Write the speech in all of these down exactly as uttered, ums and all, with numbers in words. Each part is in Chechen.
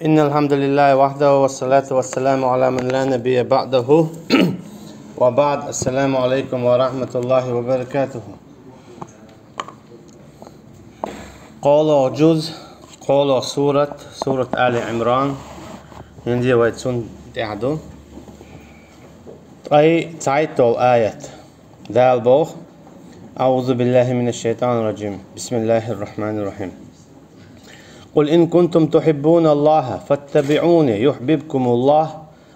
إن الحمد لله وحده والصلاة والسلام على من لا نبي بعده وبعد. السلام عليكم ورحمة الله وبركاته. КхоалагӀа жуз, кхоалагӀа сурат, сурат Али Ӏимран. ХӀинца вай цунна тӀехь ду. Ткъе цхьайтталгӀа аят. Дала боху: أعوذ بالله من الشيطان الرجيم. بسم الله الرحمن الرحيم. قل إن كنتم تحبون الله فاتبعوني يحببكم الله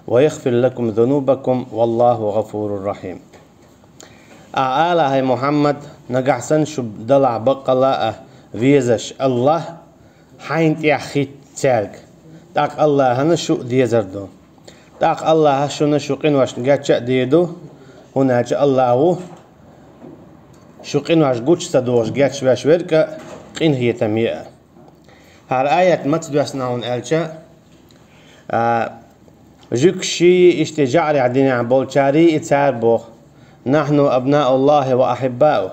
ويغفر لكم ذنوبكم والله غفور رحيم. Ахьа ала, хӀай Мухьаммад, нагахь санна шу далахь баккъалла а везаш АллахӀ, хьайна тӀехь хӀитта цаьрга. ТӀаккха АллахӀана шу а дезар ду. ТӀаккха АллахӀа шуна шу къиношна гечдийр ду, хӀунда аьлча АллахӀ ву шу къинош гуча ца дохуш гечвеш верг а, къинхетам е а. ХӀара аят маца доьссина хьуна аьлча, а, жуьгташий, иштта жаӀарехь динехь болчарий и цара боху: نحن أبناء الله وأحباؤه.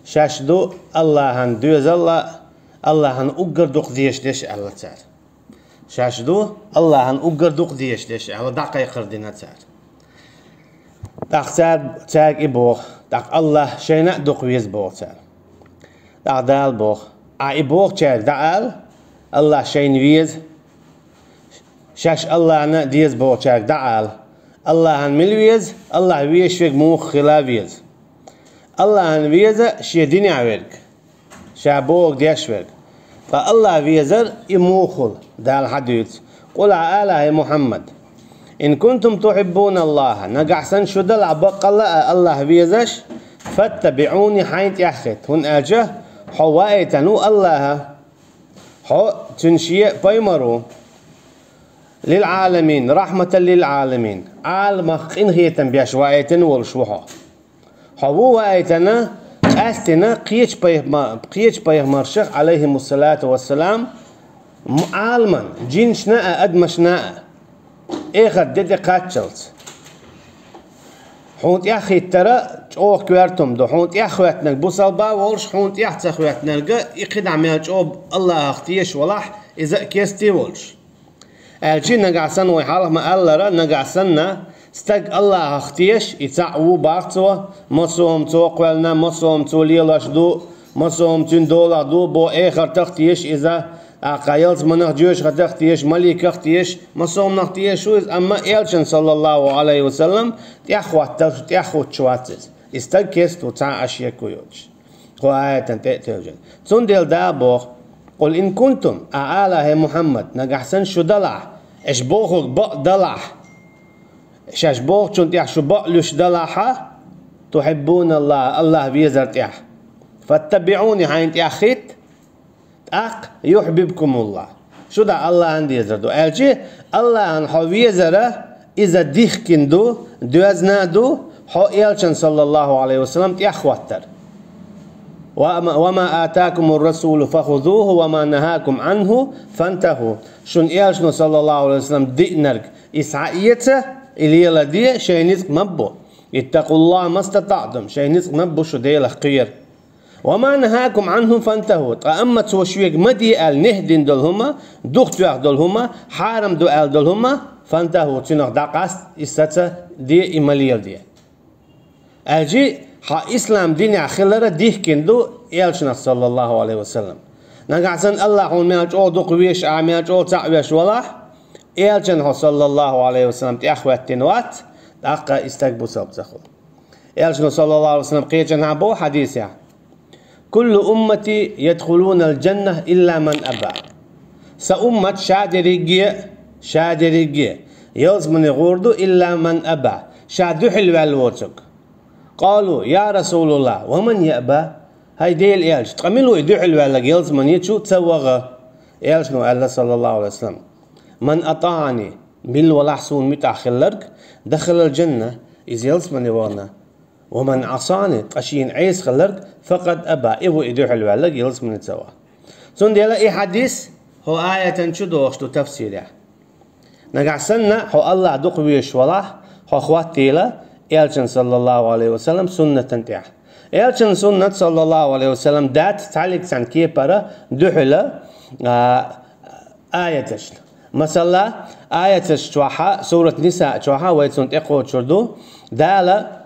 Шаьш ду АллахӀан доьзал а, АллахӀан уггар дукха дезаш дерш аьлла цара. Шаьш ду АллахӀан уггар дукха дезаш дерш аьлла, дӀакхайкхар дина цара. ТӀаккха цара, цаьрга и боху, тӀаккха АллахӀ шайна а дукха веза боху цара. ТӀаккха Дала боху: Ахьа и бохучаьрга дӀаала, АллахӀ шайна веза, шаьш АллахӀана деза бохучаьрга дӀаала, АллахӀана мила веза, АллахӀ везаш верг муха хила веза. АллахӀана веза шен динехь верг, ша бохург деш верг. Ткъа АллахӀ везар и муха хуьлу, Дала хьадуьйцу. قل, Ахьа ала, хӀай Мухьаммад: إن كنتم تحبون الله, нагахь санна шу далахь баккъалла а АллахӀ везаш, فاتبعوني, хьайна тӀехь хӀитта, хӀунда аьлча хьо ваийтина ву АллахӀа. Хьо цуьнан шен пайхамар ву. للعالمين, رحمة للعالمين, Ӏаламах къинхетам беш ваийтина волуш ву хьо. Хьо ву ваийтина, къаьстина кхечу пайхама-, кхечу пайхамаршах, عليهم الصلاة والسلام, м-, Ӏаламан, жинашна а, адамашна а, эхарт де тӀекхаччалц. Хьуна тӀехь хӀиттара чӀогӀа коьртам ду, хьуна тӀехь хӀоьттинарг бусалба а волуш, хьуна тӀехь ца хӀоьттинарг а, и кхидӀа мел чӀогӀа АллахӀах тешаш валахь, иза а кестте а волуш. Аьлча, нагахь санна, вай хьалха ма-аллара, нагахь санна, стаг АллахӀах тешаш, и цхьаъ ву бах цо, массо а хӀума цо кхоьллина, массо а хӀума цо лелош ду, массо а хӀума цуьнан долахь ду боху, эхартах тешаш иза, тӀаккха ялсаманах, жоьжахатех тешаш, маликах тешаш, массо а хӀуманах тешаш ву иза, амма Элчанна, саллаллаху Ӏалайхи ва саллам, тӀехь хӀотталуш, тӀехь хӀуттуш вац иза. И стаг кест ву, цхьа а шеко йоцуш. Кху аятан тӀе а тевжина. Цундела Дала боху: قل إن كنتم, Ахьа ала, хӀай Мухьаммад, нагахь санна шу далахь, аша бохург бакъ далахь, шаьш бохучунна тӀехь шу бакъ луьйш далахьа, تحبون الله, АллахӀ везар тӀехь, فاتبعوني, хьайна тӀехь хӀитта, тӀаккха يحببكم الله, шу дӀа АллахӀана дезар ду. Аьлча, АллахӀана хьо везара, иза дихкина ду, доьзна а ду, хьо Элчанна, саллаллаху Ӏалайхи ва саллам, тӀехь хӀоттар. وما، وما آتاكم الرسول فخذوه وما نهاكم عنه فانتهوا. Шуна Элчано, саллаллаху Ӏалайхи ва саллам, диънарг и схьаэца, и леладе, шайн ницкъ ма бу. اتقوا الله ما استطعتم, шайн ницкъ ма бу шу Делах кхера. وما نهاكم عنه فانتهوا. Ткъа амма цо шуьга ма де аьлла нихь дина долу хӀума, духтоьхна долу хӀума, хьарам ду аьлла долу хӀума, فانتهوا, цуьнах дӀакъаста, и саца де, и ма леладе. Аьлча, хьан ислам динехь хилара дихкина ду Элчанах, саллаллаху Ӏалайхи ва саллам. Нагахь санна АллахӀ хьуна мел чӀогӀа дукха везаш, ахьа мел чӀогӀа цхьаъ веш валахь, Элчанна хьо, саллаллаху Ӏалайхи ва саллам, тӀехь хӀоьттина вац, тӀаккха и стаг бусалба ца хуьлу. Элчано, саллаллаху Ӏалайхи ва саллам, кхечанхьа боху хьадисехь: كل أمتي يدخلون الجنة إلا من أبى. Сан уммат ша дерриге, ша дерриге ялсамане гӀур ду, إلا من أبى, ша дуьхьал ваьлла воцург. قالوا: يا رسول الله، ومن يأبى؟ ХӀай Делан Элча, ткъа мила ву и дуьхьал ваьлларг ялсамане чу ца ваха? Элчано аьлла, саллаллаху Ӏалайхи ва саллам: من أطاعني, милла валахь суна муьтӀахь хилларг, دخل الجنة, иза ялсамане вахана. ومن عصاني, ткъа шена Ӏеса хилларг, فقد أبى, и ву и дуьхьал ваьлларг, ялсамане ца ваха. Цундела и хьадис хӀо аятан чу дохуш ду тафсирехь. Нагахь санна хьо АллахӀ дукха везаш валахь, хьо хӀоттийла Элчан, саллаллаху Ӏалайхи ва саллам, суннатан тӀехь. Элчан суннат, саллаллаху Ӏалайхи ва саллам, дац цхьаллиг цхьана кепара дуьхьала, а, Аяташна. Масала, аяташ чохьа, сурат Ниса чохьа, вай цунна тӀекхочур ду. Дала: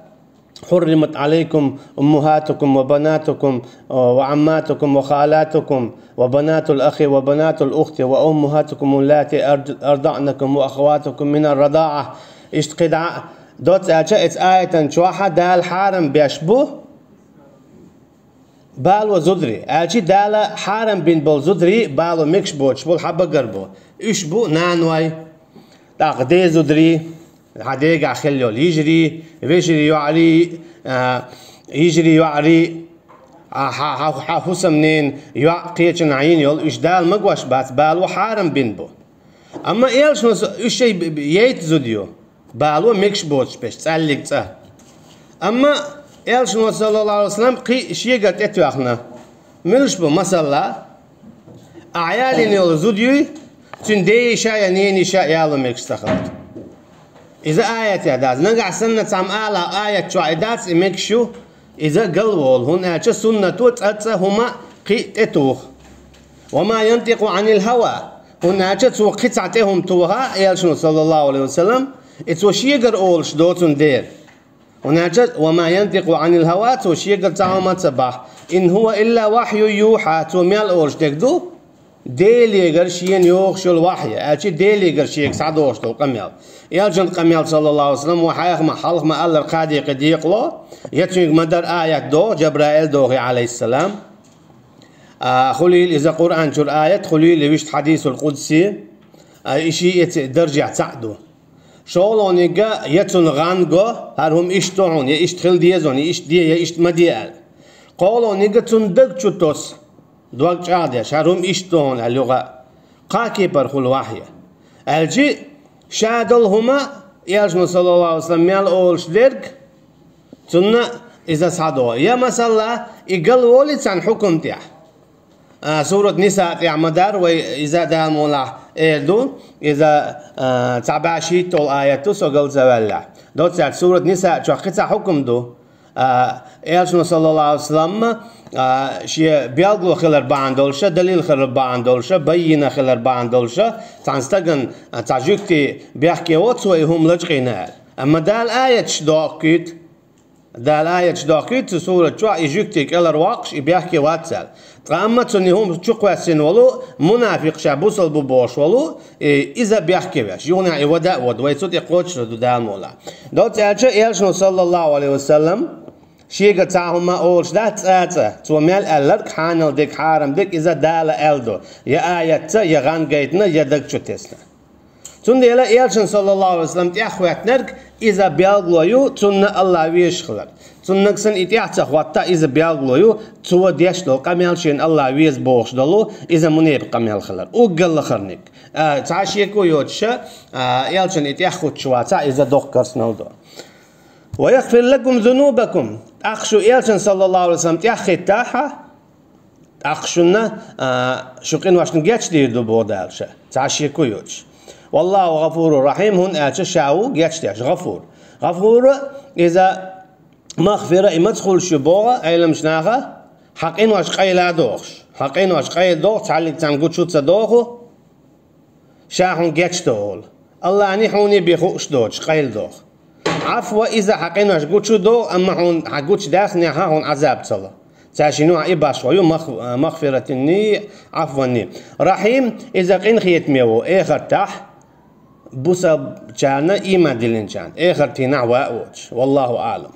حرمت عليكم أمهاتكم وبناتكم وعماتكم وخالاتكم وبنات الأخ وبنات الأخت وأمهاتكم اللاتي أرض-، أرضعنكم وأخواتكم من الرضاعة. Иштта кхидӀа доцца аьлча, эцу аятан чохьа Дала хьарам беш бу бало зударий. Аьлча Дала хьарам бина болу зударий бало мегаш боцуш болу хьан багара бу. Уьш бу наной, тӀаккха дезударий, хьан дегахь хилла йолу йижарий, вежарий йоӀарий, а, йижарий йоӀарий, а, хьан, хьан, хьан хӀусамненан йоӀ кхечанхьа йина йолу, уьш Дала магош бац, бало хьарам бина бу. Амма элчано со-, уьш шайн б-, б-, яйта зуда ю, бало мегаш боцуш берш, цӀаллиг цӀа. Амма элчано, саллаллаху Ӏалайхи ва саллам, кхин шегара тӀетоьхна, муьлш бу, масала, ахь ялийна йолу зуда юй, цуьнан дейиша я ненаша яло мегаш ца хилар. Иза аятехь дац. Нагахь санна цхьамма ала аят чохь и дац, и мегаш ю, иза галволу, хӀунда аьлча суннато цӀа-цӀа хӀума кхин а тӀетуху. وما ينطق عن الهوى. ХӀунда аьлча цо кхин цхьа тӀе хӀума тоха, элчано, саллаллаху Ӏалайхи ва саллам, и цо шегара олуш доцун дера. ХӀунда аьлча وما ينطق عن الهوى, цо шегара цхьа хӀума а ца боху. إن هو إلا وحي يوحى, цо мел олуш дерг ду, Делегара шена йогӀуш йолу вахьйа, аьлча Делегара шега схьадогӀуш долу къамел. Элчан къамел, саллаллаху Ӏалайхи ва саллам, вай хьайх ма, хьалха ма-аллара, кхаа декъе декъало, я цуьнга ма-дарра аят доху, Жабраил дохий, Ӏалайхиссалам. А, хуьлийла иза Къуръан чуьра аят, хуьлийла вуьшта хьадисул къудси, а, и шиъ эцу даржехь цхьаъ ду. ШолгӀаниг я цунна гӀан го, хӀара хӀума иштта ду хьуна, я иштта хила деза хьуна, я иштта де, я иштта ма де аьлла. КхоалгӀаниг цунна даг чу тосу, дог чӀагӀдеш, хӀара хӀума иштта ду хьуна аьлла юха а. Кхаа кепара хуьлу вахьйа. Аьлча, ша долу хӀума, элчано, саллаллаху Ӏалайхи ва саллам, мел олуш дерг, цунна иза схьадогӀу. Я, масала, и галволу цхьана хьукум тӀехь. А, сурат Ниса тӀехь ма-дарра, вай иза Дала мукъалахь эр ду, иза, а, цхьа бӀе шийтталгӀа аят ду, со гал ца ваьллехь. Доццаьрца сурат Ниса чохь кхин цхьа хьукум ду. А, элчано, саллаллаху Ӏалайхи ва саллам, а, шен белгало хилар бахьана долуша, далил хилар бахьана долуша, баййина хилар бахьана долуша, цхьана стагана, а, цхьа жуьгти бехке воцу, и хӀума лачкъийна аьлла. Амма Дала аяташ дохкуьйту. Дала аяташ дохкуьйту цу сурат чохь, и жуьгти кӀелхьарвоккхуш, и бехке вац аьлла. Ткъа амма цунна и хӀума чукхоьссина волу, мунафикъ ша бусалба бу бохуш волу, и, иза бехке веш. Юханехь и вада а вода, вай цу тӀе кхочур ду Дала мукъалахь. Доцца аьлча, элчано, саллаллаху Ӏалайхи ва саллам, шега цхьа хӀума олуш дац цӀа-цӀа, цо мел аьлларг, хьанал дерг, хьарам дерг, иза Дала аьлла ду. Я аятца, я гӀан гайтина, я даг чу тесна. Цундела элчан, саллаллаху Ӏалайхи ва саллам, тӀехь хӀоьттинарг иза белгало ю, цунна Аллах везаш хилар. Цуннаг санна и тӀехь ца хӀоттахь, иза белгало ю, цо деш долу къамел шена Аллах веза бохуш долу, иза мунепакъ къамел хилар. Уггар лахарниг. А, цхьа шеко йоцуша, а, элчан и тӀехь хӀуттуш вацахь, иза доккха керстанал ду. ويغفر لكم ذنوبكم. ТӀаккха шу элчан, саллаллаху Ӏалайхи ва саллам, тӀехь хӀиттахьа, тӀаккха шуна, а, шу къиношна гечдийр ду боху Дала ша, цхьа шеко йоцуш. والله غفور رحيم, хӀунда аьлча ша ву гечдеш, ГӀафур. ГӀафур, иза магӀфира, и маца хуьлуш ю боху Ӏеламчу наха, хьан къинош къайла а дохуш. Хьан къинош къайла доху, цхьаллиг цхьаьна гучу ца доху. Ша хьуна гечдо олу. Аллахьний хьуний бен хууш доцуш, къайла доху. Ӏафва, иза хьан къинош гучу доху, амма хьуна хьан гучу даьхнехьа хьуна Ӏазаб ца ло. Цаьршинна юкъахь и башхо ю, мах-, магӀфиратинний, Ӏафванний. Рахьим, иза къинхетаме ву, эхартахь, бусалбачарна, ийман диллинчарна, эхартийнахь ван а воцуш. Валлаху аӀлам.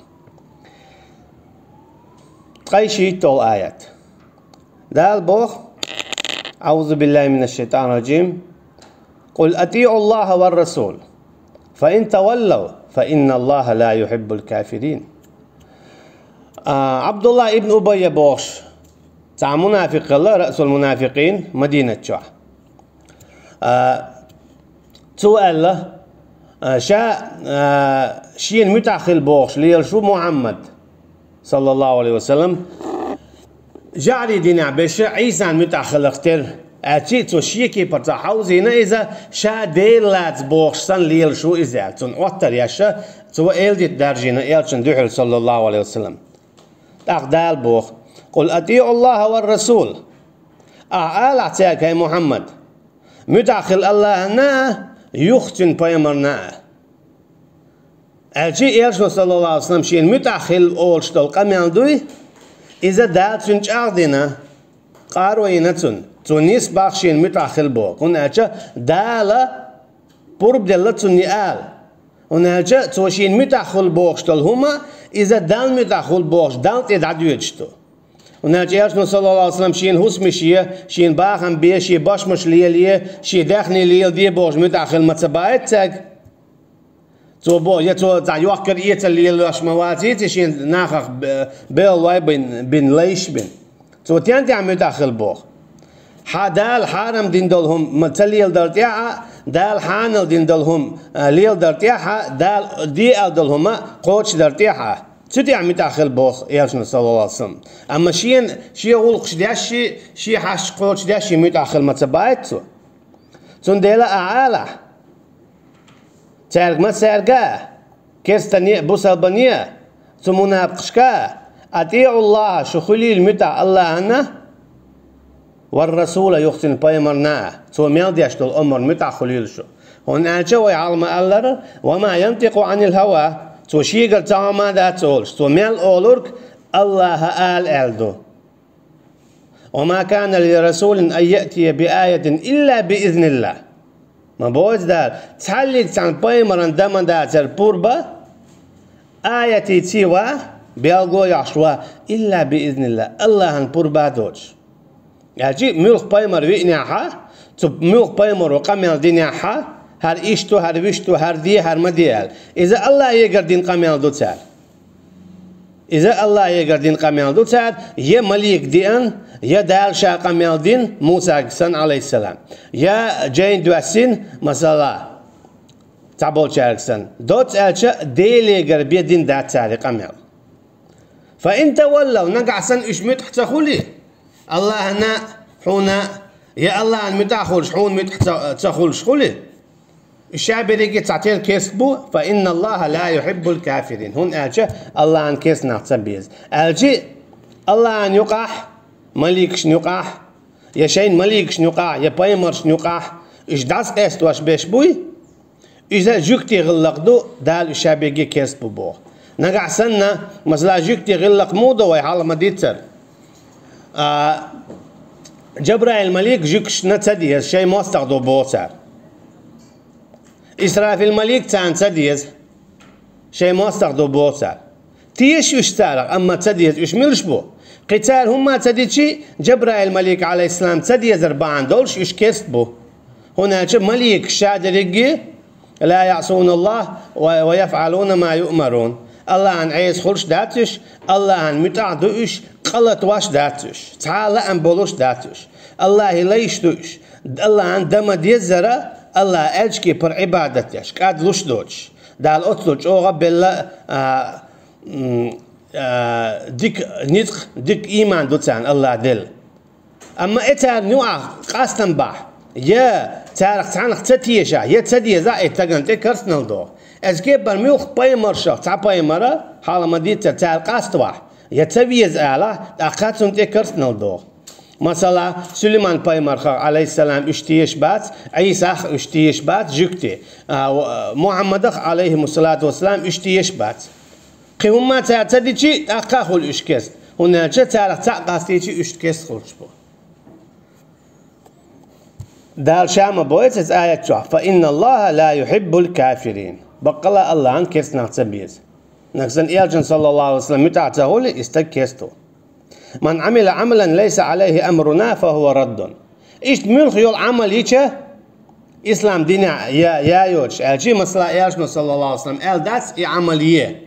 Ткъе шийтталгӀа аят. Дала боху: أعوذ بالله من الشيطان الرجيم. قل أطيعوا الله والرسول فإن تولوا فإن الله لا يحب الكافرين. А, Абдулла ибн Убайя бохуш, цхьа мунафикъ хилла, رأس المنافقين, Мадинат чохь. А, цо аьлла, а, ша, а, шена муьтӀахь хила бохуш лелаш ву Мухьаммад, саллаллаху Ӏалайхи ва саллам, жаӀарийн динехь берш Ӏийсан муьтӀахь хиларх тера, аьлча, цо шен кепара цхьа хьовзийна иза, ша Дела лаца бохуш санна лелаш ву иза аьлла. Цунна оттар еш, цо эладита даржийна элчанна дуьхьал, саллаллаху Ӏалайхи ва саллам. ТӀаккха Дала боху: قل أطيعوا الله والرسول. Ахьа алахь цаьрга, хӀай Мухьаммад, муьтӀахь хила Аллахьана а, юха цуьнан пайхамарна а. Аьлча а Элчано, саллаллаху Ӏалайхи ва саллам, шена муьтӀахь хила олуш долу къамел дуй, иза Дала цуьнан чӀагӀдина, къаро йина цунна. Цо нийса боху шена муьтӀахь хила боху, хӀунда аьлча Дала пурба делла цунна и ала. ХӀунда аьлча цо шена муьтӀахь хуьлу бохуш долу хӀума, иза Далла муьтӀахь хуьлу бохуш, Далла тӀе дӀадоьдуш ду. ХӀунда аьлча Элчано, саллаллаху Ӏалайхи ва саллам, шена хӀусамаш е, шена бахам бе, шен бошмаш лелае, шен даьхни леладе бохуш муьтӀахь хила ма ца баийта цаьрга. Цо бо-, я цо цхьа йоккхар эцар лелош ма вацийта, шен нахах бе-, белхалой бин, бин лайш бин. Цо тен тӀехь муьтӀахь хила боху? Хьан Дала хьарам дина долу хӀума ма ца леладар тӀехь а, Дала хьанал дина долу хӀума, а, леладар тӀехь а, Дала де аьлла долу хӀума кхочушдар тӀехь а. Цу тӀехь муьтӀахь хила боху Элчано, саллаллаху Ӏалайхи ва саллам. Амма шена, шен гӀуллакхаш деш, шен хьашт кхочушдеш, шен муьтӀахь хила ма ца баийта цо. Цундела а Ӏалахь, цаьрга ма цаьрга, керстане а, бусалбане а, цу мунапикъашка а, атиӀуллахьа, шу хуьлийла муьтӀахь Аллахьана, вар расула, юха цуьнан пайхамарна а, цо мел деш долу омрана муьтӀахь хуьлийла шу. ХӀунда аьлча вай хьалха ма-аллара, ва ма янтикъу Ӏанил хьава, цо шегара цхьа хӀума а дац олуш, цо мел олург Аллахьа ала аьлла ду. Ва ма кана ли расулин ан яътия би аятин илла би изниллахь. Ма боху Дала, цхьаллиг цхьана пайхамаран дан ма дацара пурба, аятийций ван, белго а йохьуш ван, илла би изниллахь, Аллахьан пурба а доцуш. Аьлча а муьлхха пайхамар виънехь а, цу муьлхха пайхамаро къамел динехь а, хӀара иштта ду, хӀара вуьшта ду, хӀара де, хӀара ма де аьлла. Иза Аллахьегара дина къамел ду цара. Иза Аллахьегара дина къамел ду цара, я малик деана, я Дала ша къамел дина, Мусага санна, Ӏалайхиссалам, я жайна доьссина, масала, цхьаболчаьрга санна. Доцца аьлча, Делегара бен дина дац цара и къамел. Фа ин таваллав, нагахь санна уьш муьтӀахь ца хуьлий, Аллахьана а, хьуна а, я Аллахьана муьтӀахь хуьлуш, хьуна муьтӀахь ца, ца хуьлуш хуьлий, уьш ша берриге а цхьатерра керст бу, фа инналлахьа ла юхьиббул кафирин. ХӀунда аьлча Аллахьана керст нах ца беза. Аьлча а Аллахьана юкъахь, маликашна юкъахь, я шайна маликашна юкъахь, я пайхамаршна юкъахь, уьш дӀасакъестош берш буй, иза жуьгтийн гӀиллакх ду, Дала уьш ша берриге а керст бу боху. Нагахь санна, масала, жуьгтийн гӀиллакх муха ду вай хьалха ма-дийццара? А, Жабраил малик жуьгташна ца деза, шайн мостагӀа ду боху цара. Исрафил малик царна ца деза, шайн мостагӀа ду боху цара. Теша уьш царах, амма ца деза уьш милаш бу? Кхин цара хӀумма а ца дичи, Жабраил малик, Ӏалайхиссалам, ца дезар бахьана долуш уьш керст бу. ХӀунда аьлча маликаш ша дерриге а, ла яӀсуналлахь ва, ва яфӀалуна ма юъмарун. Аллахьан Ӏеса хуьлуш дац уьш, Аллахьан муьтӀахь ду уьш, къа латош дац уьш, цхьа а лаам болуш дац уьш. Аллахьан лайш ду уьш. Аллахьан дан ма-деззара, Аллахьан аьллачу кепара Ӏибадат деш, кӀадлуш доцуш. Дала оццул чӀогӀа а белла, а, м, а, дика ницкъ, дика ийман ду царна Аллахь делла. Амма и царна юкъахь къастам бахь, я царах цхьаннах ца тешахь, я ца дезахь, и стагана тӀе керстанал доху. Оцу кепара муьлхха пайхамаршах цхьа пайхамара, хьалха ма-дийццара, цара къаставахь, я ца веза алахь, тӀаккха цунна тӀе керстанал доху. Масала, Сулайман пайхамархах, Ӏалайхиссалам, уьш тешаш бац, Ӏийсах уьш тешаш бац, жуьгти, а, Мухьаммадах, Ӏалайхимуссалату вассалам, уьш тешаш бац. Кхин хӀумма а цара ца дичи, тӀаккха а хуьлу уьш керст. ХӀунда аьлча царах цхьаъ къастийчи уьш керст хуьлуш бу. Дала ша ма боху цу аят чохь: «Фа инналлахьа ла юхьиббул кафирин». Баккъала Аллахьан керст нах ца беза. Нагахь санна Элчан, саллаллаху Ӏалайхи ва саллам, муьтӀахь ца хуьлу, и стаг керст ву. «Ман Ӏамила Ӏамалан лайса Ӏалайхи амруна, фа хӀува раддун». Иштта муьлха йолу Ӏамал йича, ислам динехь я, я йоцуш аьлчи, масала, Элчано, саллаллаху Ӏалайхи ва саллам, аьлла дац и Ӏамал е.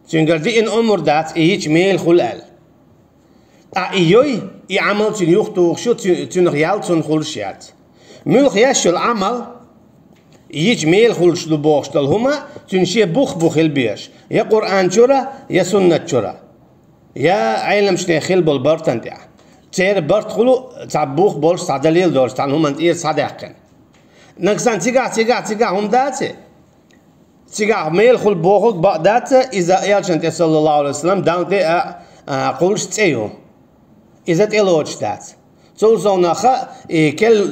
Цуьнгара диъна омра дац, и йича мела хуьлу аьлла. Ткъа и йой, и Ӏамал цуьнан юхатухуш ю, цу-, цуьнах ял цунна хуьлуш яц. Муьлха еш йолу Ӏамал, и йича мела хуьлуш ду бохуш долу хӀума, цуьнан шен бух бу хила безаш, я Къуръан чуьра, я суннат чуьра, я Ӏеламчане хила болу бартан тӀехь. Церан барт хуьлу цхьа бух болуш, цхьа далил долуш, цхьана хӀуманна тӀера схьадаьккхина. Нагахь санна цигахь, цигахь, цигахь хӀума дац и? Цигахь мела хуьлу бохург бакъ дац, иза Элчан тӀе, саллаллаху Ӏалайхи ва саллам, Далла тӀе а, а, кхуллуш цӀе ю. Иза тӀелоцуш дац. Цул совнаха, и кел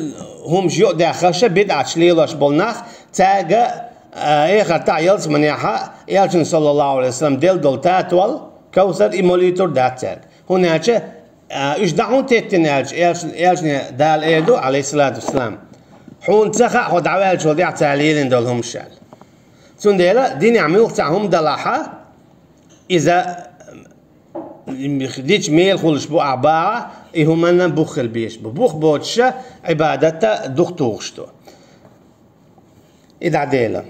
хӀумаш юкъадаьххаша, бидӀаташ лелош болу нах, цаьрга, а, эхартахь ялсаманехьа, Элчун, саллаллаху алейхи ва саллям, делла долу татол, Кавсар, и молуьйтур дац цаьрга. ХӀунда аьлча, а, уьш дӀа хьуна теттина аьлча, Элчун-, Элчане Дала эр ду, алейхиссалату вассалам, хьуна ца хаьа, хьо дӀаваьллачул тӀаьхьа цара лелийна долу хӀумаш аьлла. Цундела динехь муьлхха цхьа хӀума далахьа, иза дича мел хуьлуш бу ахь бахьа, и хӀуманна бух хила безаш бу. Бух боцуша Ӏибадатта дух тухуш ду. И дӀа Дела.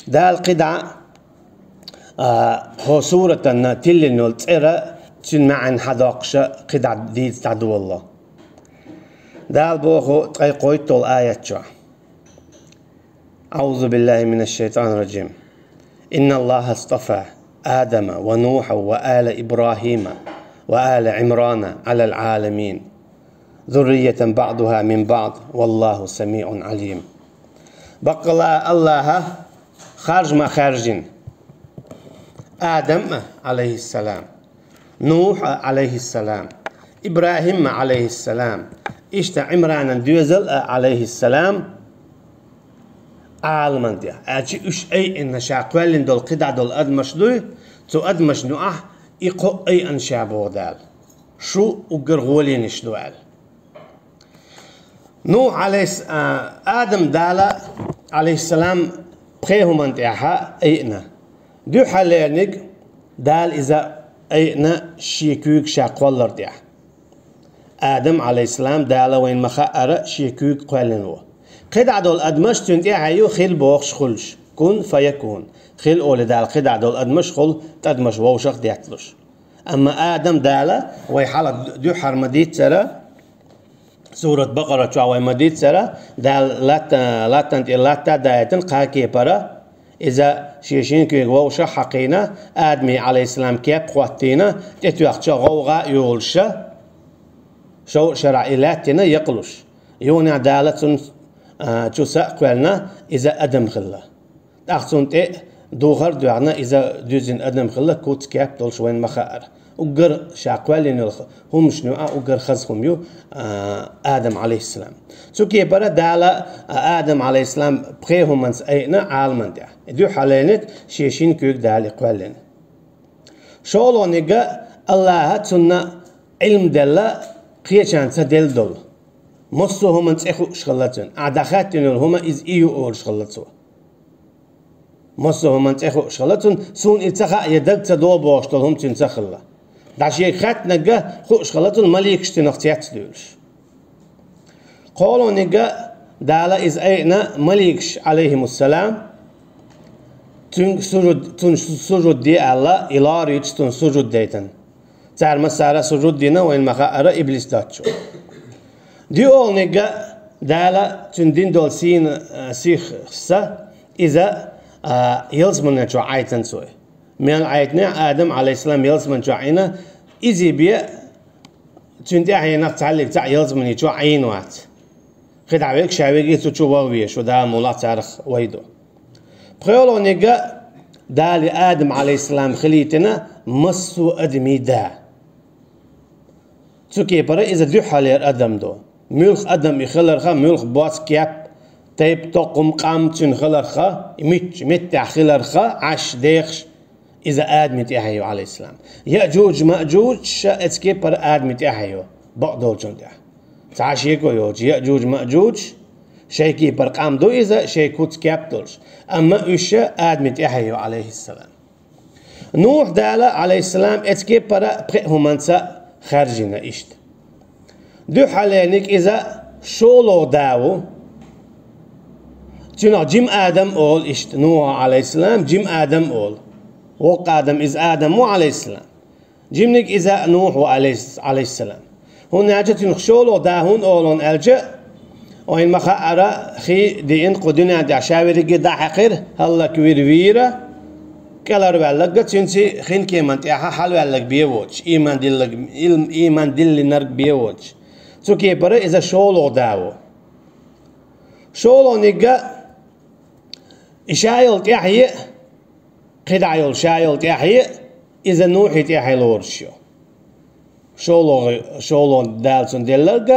Дала кхидӀа, а, хӀо суратанна тиллина йолу цӀера цуьнан маьӀна хьадоккхуша кхидӀа дийца дӀадолало. Дала боху ткъе кхойтталгӀа аят чохь. أعوذ بالله من الشيطان الرجيم. إن الله اصطفى آدم ونوحا وآل إبراهيم وآل عمران على العالمين، ذرية بعضها من بعض، والله سميع عليم. Баккъала Аллаха харж ма хаьржина Адам а, алейхиссалам, Нухь а, алейхиссалам, Ибрахим а, алейхиссалам, иштта Ӏимранан доьзал а, алейхиссалам, Ӏаламан тӀехь. Аьлча уьш айина ша кхоьллина долу кхидӀа долу адамаш дуй, цу адамашна юкъахь и кхо айина ша боху Дала. Шу уггар гӀолийнаш ду аьлла. Нухь алейхис-, а, Адам Дала, алейхиссалам, пхе хӀуманна тӀехьа айина. Дуьххьарлерниг Дала иза айина шен куьйга ша кхоллар тӀехь. Адам, алейхиссалам, Дала вайна ма-хаъара шен куьйга кхоьллина ву. КхидӀа долу адамаш цуьнан тӀаьхье ю хила бохуш хуьлуш. Кун фаякун. Хила олий Дала кхидӀа долу адамаш хуьлу, тӀадамаш вовшах а детталуш. Амма Адам Дала, вай хьалха дуьххьара ма-дийццара, сурат Бакъара чохь вай ма-дийццара, Дала латта-, латтана тӀе латта а даийтина кхаа кепара, иза шен шина куьйга вовшах а хьакхийна, Адаме, алейхиссалам, кеп а хӀоттийна, тӀетоьхча гӀовгӀа а йолуша, шовзткъа шарахь и лаьттина якъалуш. Юханехь Дала цунна, а, чу са а кхоьллина, иза адам хилла. ТӀаккха цунна тӀе духар а доьгӀна, иза дуьззина адам хилла, куц-кеп долуш вайна ма-хаъара. Уггар ша кхоьллина йолу хӀуманаш юкъахь уггар хаза хӀума ю, а, Адам, алейхиссалам. Цу кепара Дала, а, Адам, алейхиссалам, пхе хӀуманца айина Ӏаламан тӀехь. И дуьххьарлерниг шен шина куьйга Дала и кхоьллина. ШолгӀаниг а Аллаха цунна Ӏилма делла, кхечарна ца делла долу. Массо а хӀуманан цӀе хууш хилла цуьнан. Ахь дӀахаьттина йолу хӀума иза и ю олуш хилла цо. Массо а хӀуманан цӀе хууш хилла цунна, суна и ца хаьа, я дага ца догӀу бохуш долу хӀума цуьнан ца хилла. ДӀа шега хаьттинарг а хууш хилла цунна, маликаш цуьнах цецдуьйлуш. КхоалгӀаниг а Дала иза айина маликаш, алейхимуссалам, цуьнга сужуд, цунна сужуд де аьлла, и лоруьйтуш цунна сужуд дайтина. Цара массара а сужуд дина, вайна ма-хаъара, иблис доцчу. ДоьалгӀаниг а Дала цуьнан дина долу сийна, а, сихса иза, а, ялсамане чохь Ӏайтина цо. Мел Ӏайтинехь а Адам, алейхиссалам, ялсамане чохь Ӏийна, иза бен цуьнан тӀаьхьенах цхьаллиг цхьаъ ялсамане чохь Ӏийна вац. КхидӀа верг ша верг цу чу ваха веза, шу Дала муьлхха царах вай ду. ПхоьалгӀаниг а Дала Адам, алейхиссалам, хилийтина массо а адамийн да. Цу кепара иза дуьххьарлера адам ду. Муьлхха адам и хиларха, муьлхха боцу кеп, тайп-токхам, къам цуьнан хиларха, и мичча меттехь хиларха, Ӏаш, дехаш, иза Адаман тӀаьхье ю, алейхиссалам. Яъжуж-Маъжуж ша эцу кепара Адаман тӀаьхье ю, бакъдолчун тӀехь. Цхьа шеко йоцуш, Яъжуж-Маъжуж, шайн кепара къам ду иза, шайн куц-кеп долуш. Амма уьш ша Адаман тӀаьхье ю, алейхиссалам. Нухь Дала, алейхиссалам, эцу кепара пхеа хӀуманца хаьржина иштта. Дуьххьарлерниг иза шолгӀа да ву. Цуьнах жима адам олу иштта, Нухьа, алейхиссалам, жима адам олу. Воккха адам иза Адам ву, алейхиссалам. Жиманиг иза Нухь ву, алейхис-, алейхиссалам. ХӀунда аьлча цуьнах шолгӀа да хӀунда олу аьлча, вайна ма-хаъара, хи диъна кху дуьнен тӀехь ша верриге дӀахьаькхира, хӀаллаквира вийра, кӀелхьарваьлларг а цуьнца хин кеман тӀехьа хьалаваьлларг бен воцуш, ийман дилларг, ил-, ийман диллинарг бен воцуш. Цу кепара иза шолгӀа да ву. ШолгӀаниг а и ша йолу тӀаьхье, кхидӀа йолу ша йолу тӀаьхье, иза Нухьан тӀаьхье лоруш ю. ШоллагӀа, шоллагӀа Дала цунна делларг,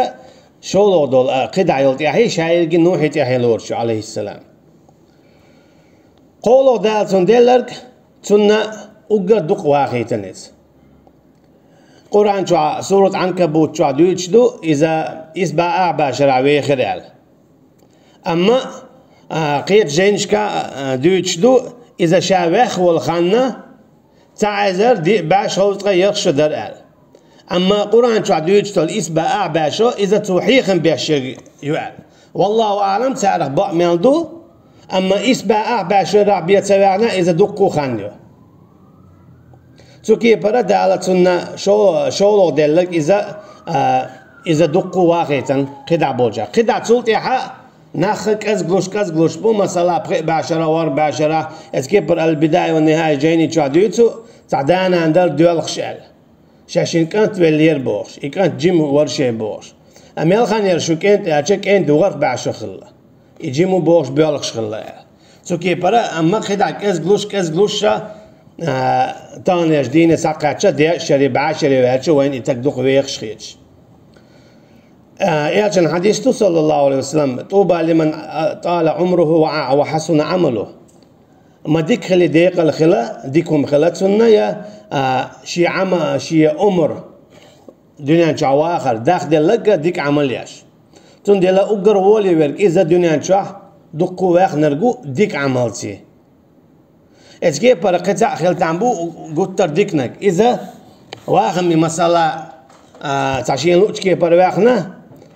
шоллагӀа дола, а, кхидӀа йола тӀехье, шайгара Нухьа тӀехье лоруш ю, Ӏалайхиссалам. КхоалагӀа Дала цунна делларг, цунна уггар дукха вахийтина иза. Къуръан чохь, сурат Ӏанкабут чохь дуьйцуш ду, иза исбаӀ ах бӀешарахь вехира аьлла. Амма, а, кхечу жайнашка, а, дуьйцуш ду, иза ша ваьхна волу ханна, цхьа эзар диъ бӀе шовзткъе ялх шо дара аьлла. Амма Къуръан чохь дуьйцуш долу исбаӀ ах бӀе шо, иза цо хьехам беш ерг ю аьлла. Валлаху аӀлам, царах бакъ мел ду, амма исбаӀ ах бӀе шо рахь бен ца ваьхна, иза дуккха а хан ю. Цу кепара Дала цунна шо-, шолгӀа делларг иза, а, иза дуккха а вахийтина кхидӀа болчохь. КхидӀа цул тӀаьхьа нах кӀезиглуш, кӀезиглуш бу, масала, пхи бӀешара, ворхӀ бӀешара, эцу кепара Аль-Бидая ва Нихая жайни чохь дуьйцу, цхьа да-нана дара доьлхуш аьлла. Ша шина кӀант веллера бохуш, и кӀант жима вара шайн бохуш. А мел хан яра шун кӀант аьлча, кӀант ворхӀ бӀе шо хилла. И жима бохуш боьлхуш хилла аьлла. Цу кепара, амма кхидӀа кӀезиглуш, кӀезиглуш ша, а, таханлерчу дийне схьакхаьчча, дезткъа шаре, бӀе шаре ваьлча, вайна и таг дукха вехаш хеташ. А, элчан хьадис ду, саллаллаху Ӏалайхи ва саллам: «ТӀуба лиман, а, тӀала Ӏумруху ва, а, ва хьасуна Ӏамалу». Ма дика хили декъала хила, дика хӀума хила цунна я, а, шен Ӏама-, шен омра дуьнен чохь вахар дахделларг а, дика Ӏамал еш. Цундела уггар гӀоле верг иза дуьнен чохь дуккха а ваьхнарг ву дика Ӏамалций. Эцу кепара кхин цхьаъ хила там бу гуттар диканиг. Иза вахамми, масала, а, цхьа шен луъучу кепара ваьхна,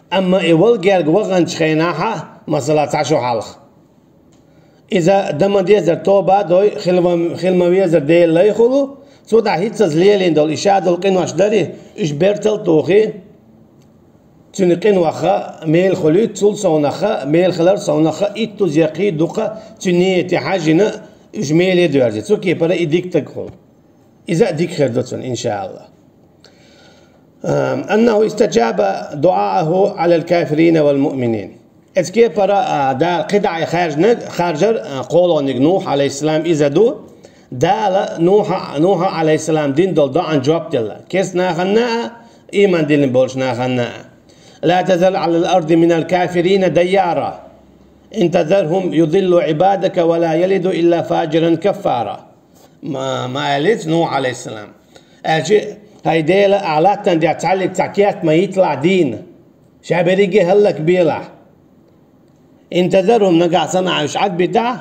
амма и вала герга ваханчу хенахьа, масала, цхьа шо хьалха. Иза дан ма дезара тоба а дой, хила ма-, хила ма везара Делан лайх хуьлу, цу тӀехь хӀинццалц лелийна долу и ша долу къинош дарий, уьш бертал а тухий, цуьнан къинойх мела хуьлуьйту, цул совнаха, мела хилар совнаха, иттуза яккхий дукха, цуьнан нийяте хьаьжжина, уьш меле а доьрзи. Цу кепара и дика стаг хуьлу. Иза а дика хир ду цунна, иншааллахӀ. Ам, «أنه استجاب دعاءه على الكافرين والمؤمنين». Эцу кепара, а, Дала кхидӀа хаьржинарг, хаьржар, а, кхоалгӀаниг Нухь, Ӏалайхиссалам, иза ду. Дала Нухьа, Нухьа, Ӏалайхиссалам, дина долу доӀан жоп делла. Керста нахана а, ийман диллина болчу нахана а. «لا تذر على الأرض من الكافرين ديارا. إن تذرهم يضلوا عبادك ولا يلدوا إلا فاجرا كفارا». Ма, ма аьллица Нухь, Ӏалайхиссалам. Аьлча, хӀай Дела, ахь латтана тӀехь цхьаллиг цхьа керт ма йитталахь дийна. Ша берриге а хӀаллакбелахь. «إن تذرهم», нагахь санна ахь уьш Ӏадбитахь,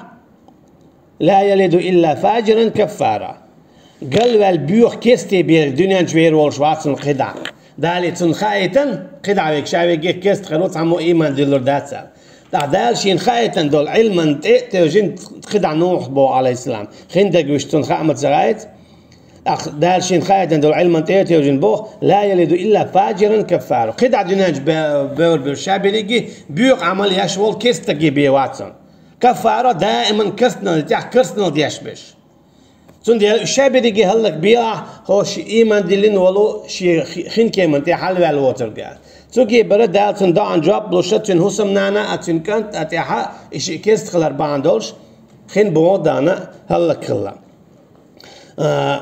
«لا يلدوا إلا فاجرا كفارا». Галваьлла боьха керсте берг дуьнен чу вер волуш вац хьуна кхидӀа. Дала цунна хаийтина, кхидӀа верг ша верриге а керста хир ву, цхьаммо а ийман диллур дац аьлла. ТӀаккха Дала шена хаийтина долу Ӏилманна тӀе а тевжина кхидӀа Нухь боху, Ӏалайхиссалам. Хиндерг вуьш цунна хаа ма ца хаийтина. ТӀаккха Дала шена хаийтина долу Ӏилманна тӀе а тевжина боху: «لا يلد إلا فاجرا كفارا». КхидӀа дуьнен чу бе-, бевр буьллуш ша берриге а боьха Ӏамал еш волу керста стаге бен вац хьуна. Каффара даиман керстаналла тӀехь керстаналла деш берш. Цундела уьш ша берриге а хӀаллакбелахь, хӀокху шен ийман диллина волу, шен хи-, хинкеман тӀе хьалаваьлла воцург аьлла. Цу кепара Дала цуьнан доӀанна жоп луш, цуьнан хӀусамнана а, цуьнан кӀант а тӀехь и шиъ керста хилар бахьана долуш, хин боху даьнна хӀаллакхилла. А,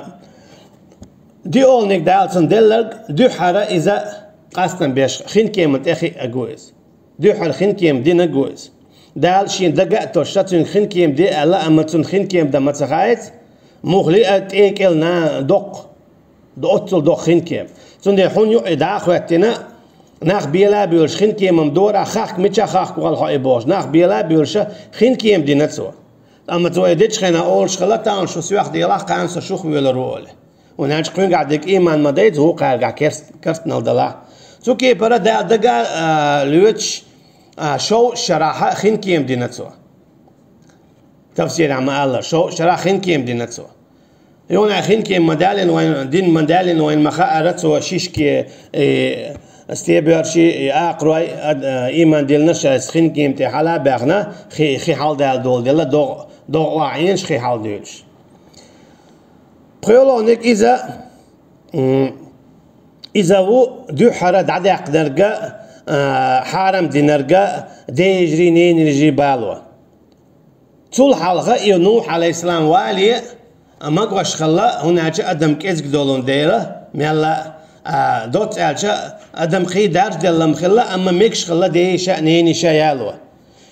диъолгӀаниг Дала цунна делларг, дуьххьара иза къастам беш, хинкеман тӀе хиънарг ву иза. Дуьххьара хинкема динарг ву иза. Дала шена дага а тосуш, цуьнга хинкема де аьлла, амма цунна хинкема дан ма ца хаьа иза, муххале а тӀе кӀел на доккху, оццул доккху хинкема. Цундела хьуна юкъе дӀа а хӀоьттина, нах бела а буьйлуш, хинкеман дора хахка, мичахь хахка вала хьо и бохуш, нах бела а буьйлуш, хинкема дина цо. Амма цо и дечу хенахь олуш хилла, тахана шу соьх делахь, кхана со шух воьлур ву олий. ХӀунда аьлча кхуьнгахь дерг ийман ма дайта, вукхаьргахь керст-, керстаналла далахь. Цу кепара Дала дага а, а, лоьцуш, а, шовзткъа шарахь хинкема дина цо. Тафсирехь ма-аллара, шовзткъа шарахь хинкема дина цо. Юха хинкема ма даьллина вайн, дин ма даьллина вайн ма хаара цо шишки, э, стебоьрши, э, акхарой, а, а, ийман диллинарш а хинкема тӀе хьала а баьхна, хи, хи хьалдаьлла доладелла, догӀ-, догӀа охьаӀенаш хи хьалдуьйлуш. ПхоьалгӀаниг иза, м, иза ву дуьххьара дӀадаьккхинарг а, а, хьарам динарг а, ден йижарий, ненан йижарий бало. Цул хьалха и Нухь, Ӏалайхиссалам, вале а, магош хилла, хӀунда аьлча адам кӀезиг долун дела, мелла А, доцца аьлча, адам кхий даржаделла-м хилла, амма мегаш хилла ден йиша а, ненан йиша а яло.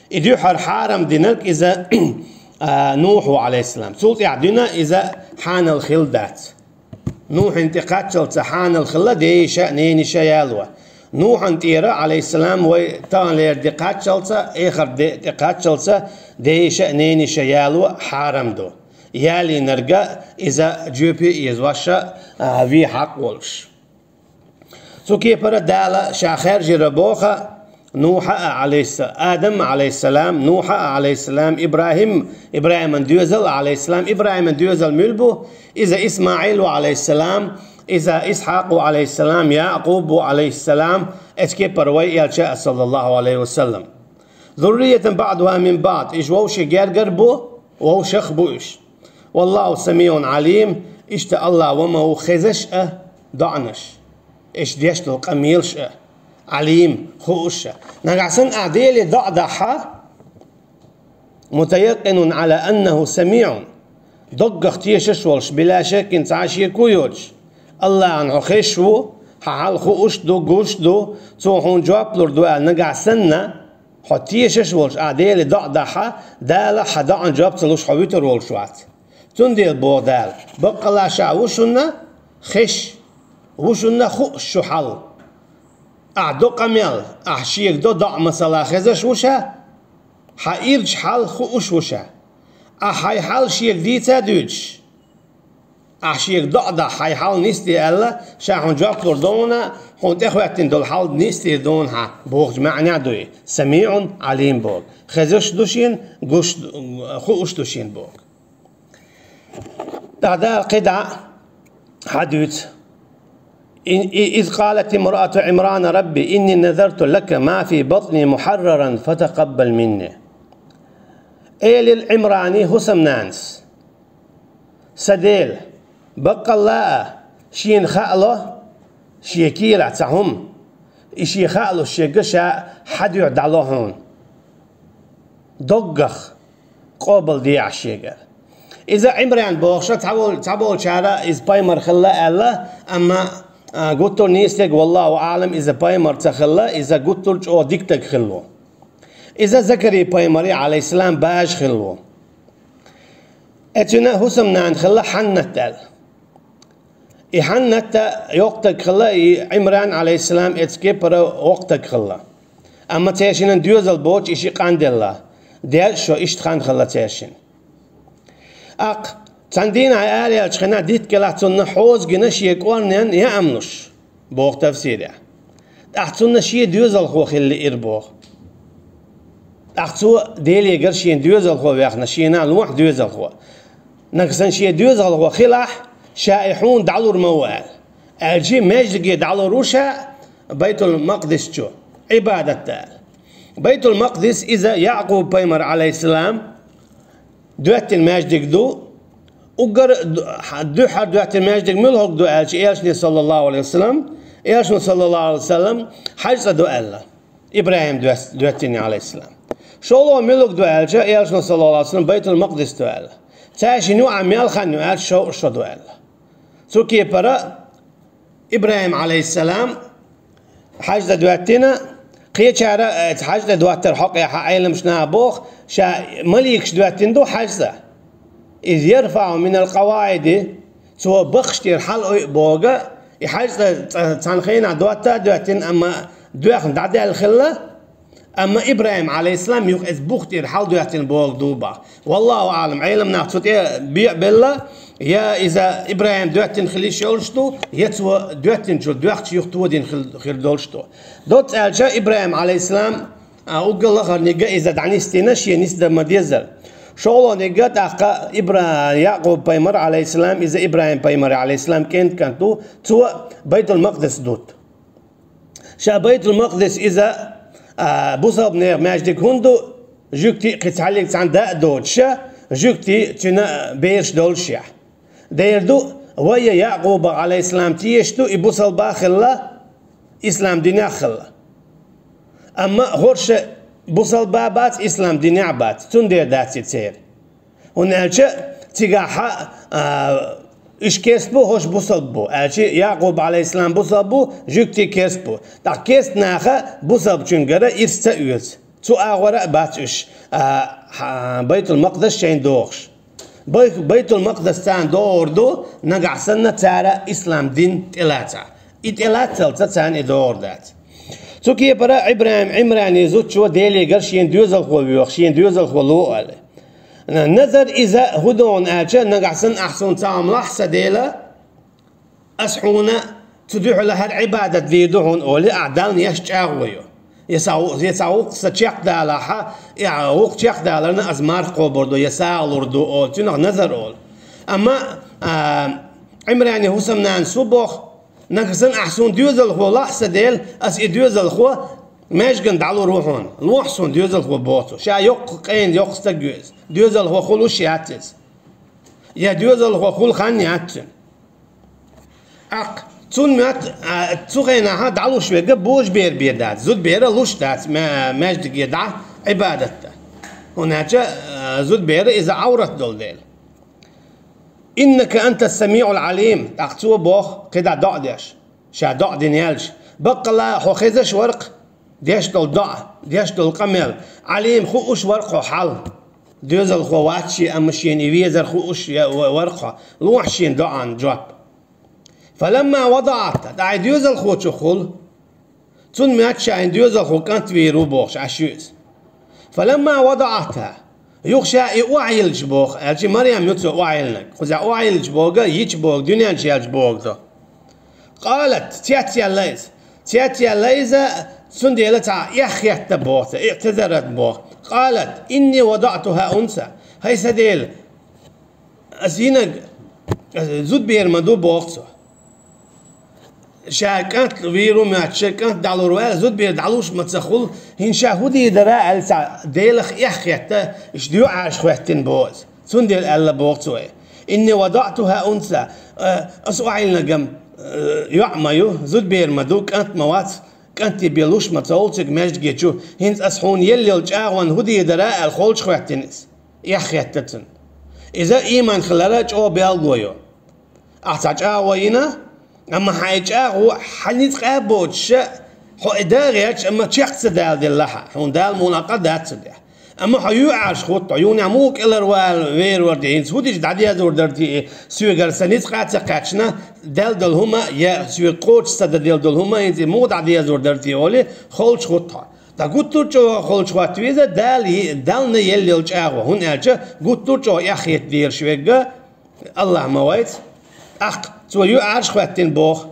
И дуьххьара хьарам динарг иза, а, Нухь ва, Ӏалайхиссалам. Цул тӀаьхьа дуьйна иза хьанал хилла дац. Нухьана тӀекхаччалца хьанал хилла ден йиша а, ненан йиша а яло. Нухьана тӀера, Ӏалайхиссалам, вай таханлера ди кхаччалца, эхарт ди тӀекхаччалца ден йиша а, ненан йиша а яло хьарам ду. Ялийнарга иза жоьпе а еза ваша, а, ве хьакъ волуш. Цу кепара Дала ша хаьржира боху Нухьа а, Ӏалайхисса-, Адам а, Ӏалайхиссалам, Нухьа а, Ӏалайхиссалам, ИбрахӀим, ИбрахӀиман доьзал а, Ӏалайхиссалам, ИбрахӀиман доьзал муьлха бу, иза ИсмаӀил ву, Ӏалайхиссалам, иза Исхьакъ ву, Ӏалайхиссалам, Якъуб ву, Ӏалайхиссалам, эцу кепара вай элча а, саллаллаху Ӏалайхи ва саллам. Зурриятан баӀдухӀа мин баӀд, уьш вовшийн гергара бу, вовшах а бу уьш. Валлаху самиӀун Ӏалим, иштта АллахӀ ва ма ву хезаш а доӀанаш, уьш деш долу къамелаш а, Ӏалим, хууш а. Нагахь санна ахь Деле доӀа дахь, мутаяккъинун Ӏала аннаху самиӀун, доггах тешаш а волуш, била шаккин цхьа а шеко а йоцуш, АллахӀна хьо хезаш ву, хьан хьал хууш а ду, гуш а ду, Цо хьуна жоп лур ду аьлла нагахь санна, хьо тешаш а волуш, ахь Деле доӀа дахь, Дала хьан доӀан жоп ца луш, хьо вуьтур волуш вац. Цундела боху Дала: баккъалла Ша ву шуна хезаш, ву шуна хууш шу хьал. Ахь до къамел, ахь Шега до доӀа, масала, хезаш ву Ша, хьан ирча хьал хууш ву Ша. Ахь хьайн хьал Шега дийца а дуьйцуш, ахь Шега доӀа дахь, хьайн хьал нисде аьлла, Ша хьуна жоп лур ду хьуна, хьуна тӀехӀоьттина долу хьал нисдийр ду хьуна хьан бохучу маьӀнехь ду и: самиӀун Ӏалим боху. Хезаш а ду Шена, гуш а ду, хууш а ду Шена боху. ТӀаккха Дала кхидӀа хьадуьйцу: «Ин-, и-, из къалатимраату Ӏимрана: Рабби, инни назарту лака ма фи батни мухьарраран, фатакъаббал минни». Элира Ӏимрани хӀусамнанас: «Сан Дела, баккъалла а шена хаало шен кийрахь цхьа хӀума, и шен хаалуш шега Ша хьан дуьхьа дӀало хьуна. Доггах къобалдехьа шегара». Иза Ӏимран бохуша цхьавол-, цхьаболчара иза пайхамар хилла аьлла, амма, а, гуттар а нийса стаг, валлаху аӀлам, иза пайхамар ца хилла, иза гуттар а чӀогӀа дика стаг хилла. Иза Закарий пайхамаран, Ӏалайхиссалам, бажа хилла. Эцуьнан хӀусамнана хилла Хьаннат аьлла. И Хьаннат йоккха стаг хилла, и Ӏимран, Ӏалайхиссалам, эцу кепара воккха стаг хилла. Амма цаьршинна доьзал боцуш и шиъ къанделла. Деза шо, иштта хан хилла цаьршинна. ТӀаккха цхьана дийнахь араяьллачу хенахь дитта кӀелахь цунна хьоза гина шен кӀорненан яам луш, боху тафсирехь. ТӀаккха цунна шен доьзалхо хилла лиира боху. ТӀаккха цо Делегара шена доьзалхо вехна, шена лохьа доьзалхо. Нагахь санна шен доьзалхо хилахь, ша и хьуна дӀалур ма ву аьлла. Аьлча маьждиге дӀалур ву ша Байтул-Макъдис чу, Ӏибадат дан аьлла. Байтул-Макъдис иза Якъуб пайхамар, Ӏалайхиссалам, доьттина маьждиг ду. Уггар ду-, хьа-, дуьххьара доьттина маьждиг муьлхарг ду аьлча, элчане, саллаллаху Ӏалайхи ва саллам, элчано, саллаллаху Ӏалайхи ва саллам, Хьаьж-цӀа ду аьлла, ИбрахӀима доьс-, доьттина, Ӏалайхиссалам. ШолгӀа муьлхарг ду аьлча, элчано, саллаллаху Ӏалайхи ва саллам, Байтул-Макъдис ду аьлла. Цаьршинна юкъахь мел хан ю аьлча, шовзткъа шо ду аьлла. Цу кепара ИбрахӀим, Ӏалайхиссалам, Хьаьж-цӀа доьттина, кхечара, э, Хьаьж-цӀа доттар хьокъехь Ӏеламчу наха боху, ша маликаш доьттина ду Хьаьж-цӀа. Из ярфаӀу минал къаваӀиди, цо бакхаш тӀера хьалаойу боху, и Хьаьж-цӀа цхьана хенахь дотта а доьттина, амма доьхна дӀадаьлла хилла, амма ИбрахӀим, Ӏалайхиссалам, юха иза бух тӀера хьаладоьттина боху ду боху. Валлаху аӀлам, Ӏеламнаха цу тӀе бен а белла, я иза ИбрахӀима доьттина хила йиш йолуш ду, я цо доьттинчул доьхначу юха тодина хил-, хир долуш ду. Доцца аьлча, ИбрахӀим, Ӏалайхиссалам, а, уггар лахарниг иза дӀанисдина, шен нисдан ма-деззара. ШолгӀаниг тӀаккха Ибра-, Якъуб пайхамар, Ӏалайхиссалам, иза ИбрахӀим пайхамар, Ӏалайхиссалам, кӀентан кӀант ду, цо Байтул-Макъдис дутта. Ша Байтул-Макъдис иза, а, бусалбанех маьждиг хӀунда ду, жуьгтий а кхин цхьаллиг цхьаьна да а доцуша, жуьгтий цуьнан а бераш доллушехь. Дера ду, вай а Якъубах, Ӏалайхиссалам, тешаш ду, и бусалба а хилла, ислам динехь а хилла. Амма хӀорш бусалба а бац, ислам динехь а бац, цундела дац и церан. ХӀунда аьлча цигахь, а, Уьш керста бу, хӀорш бусалба бу, аьлча, Якъуб, Ӏалайхиссалам, бусалба бу, жуьгтий керста бу. ТӀаккха керста наха бусалбачунгара ирс ца оьцу. Цу агӀора а бац уьш, а, хьа-, Байтул-Макъдас шайна дохуш. Бай-, Байтул-Макъдас царна догӀур ду, нагахь санна цара ислам дин тӀелацахь. И тӀелацалца царна и догӀур дац. Цу кепара Ибрахим Ӏимрани зудчо Делегара шена доьзалхо воьху, шена доьзалхо ло аьлла. Назар иза хӀун ду аьлча, нагахь санна ахь суна цхьа хӀума лахь, сан Дела, ас хьуна цу дуьхьала хӀара Ӏибадат дийр ду хьуна олий, ахь Далла еш чӀагӀо йо. Я сан, я сан гӀуллакх сан чекхдалахь, я гӀуллакх чекхдаларна ас марха кхобур ду, я сагӀа лур ду олу, цунах назар олу. Амма, а, Ӏимрани хӀусамнанас хӀун боху, нагахь санна ахь суна доьзалхо лахь, сан Дела, ас и доьзалхо маьждигана дӀалур ву хьуна. Лохь суна доьзалхо боху цо. Ша йоккха къена, йоккха стаг ю иза. Доьзалхо хуьлуш яц иза. Я доьзалхо хуьлу хан яц цуьнан. ТӀаккха цунна моьтту, а, цу хенахь дӀалуш верг божабер бен дац, зудабер луш дац ма-, маьждиге дӀа Ӏибадат дан. ХӀунда аьлча, а, зудабер иза Ӏаврат долу дела. «Иннака анта самиӀул Ӏалим», тӀаккха цо боху, кхидӀа доӀа деш. Ша доӀа дина яьлча, баккъалла хьо хезаш вара-кх деш долу доӀа, деш долу къамел, Ӏалим, хууш вара-кх хьо хьал. Доьзалхо вац шен, амма шена и везар хууш я-, ва-, вара-кх хьо. Лохь шена доӀан жоп. «Фаламма вадаӀатха», тӀаккха и доьзалхочух хуьлу. Цунна моьтту ша хӀинца доьзалхо кӀант вийр ву бохуш, Ӏаш ю иза. «Фаламма вадаӀатха», юха ша и охьайиллича боху, аьлча Марьям ю цо охьайиллинарг. Кхузахь охьайиллича боху, йича боху, дуьнен чу яьлча боху ду. «Къалат», цецъяьлла иза. Цецъяьлла иза, цундела цхьа эхь хетта боху цо, иътазарат боху. «Къалат: инни вадаӀтуха унса». ХӀай сан Дела, ас йинарг, ас зудабер ма ду, боху цо. Ша кӀант вийр ву моьттуш, кӀант дӀалур ву аьлла, зудабер дӀалуш ма ца хуьлу, хӀинца ша хӀун дийр дара аьлла цхьа Делах эхь хетта, иштта юьхьӀаьржа хӀоьттина боху иза. Цундела аьлла боху цо: «Инни вадаӀтуха унса», э, ас охьайиллинарг-м, э, йоӀ ма ю, зудабер ма ду, кӀант ма вац, кӀанте бен луш ма ца волу цига маьждиге чу, хӀинца ас хьуна елла йолу чӀагӀонна хӀун дийр дара аьлла, холчу хӀоьттина иза. Эхь хетта цунна. Иза ийман хиларан чӀогӀа белгало ю. Ахь цхьа чӀагӀо йина, амма хьайн чӀагӀо хьан ницкъ а боцуш, хьо и да а гӀерташ, амма чекх ца даладелла хьан, хьуна Дала муха къа дац цу тӀехь. Амма хьо юьхьӀаьржа хӀутту, хьо юханехь муха кӀелхьарвала вер вара те, хӀинца хӀун дича дӀадезар дара те, соьгара сан ницкъ а ца кхаьчна, даьлла долу хӀума, я соьга кхочуш ца дан делла долу хӀума, хӀинца и муха дӀадезар дара те олий, холчу хӀутту хьо. Ткъа гуттар а чӀогӀа холчу хӀотта веза Дала е-, Далла елла йолу чӀагӀо, хӀунда аьлча гуттар а чӀогӀа эхь хетта дезаш верг Аллах ма вайца. ТӀаккха цо юьхьӀаьржа хӀоьттина боху.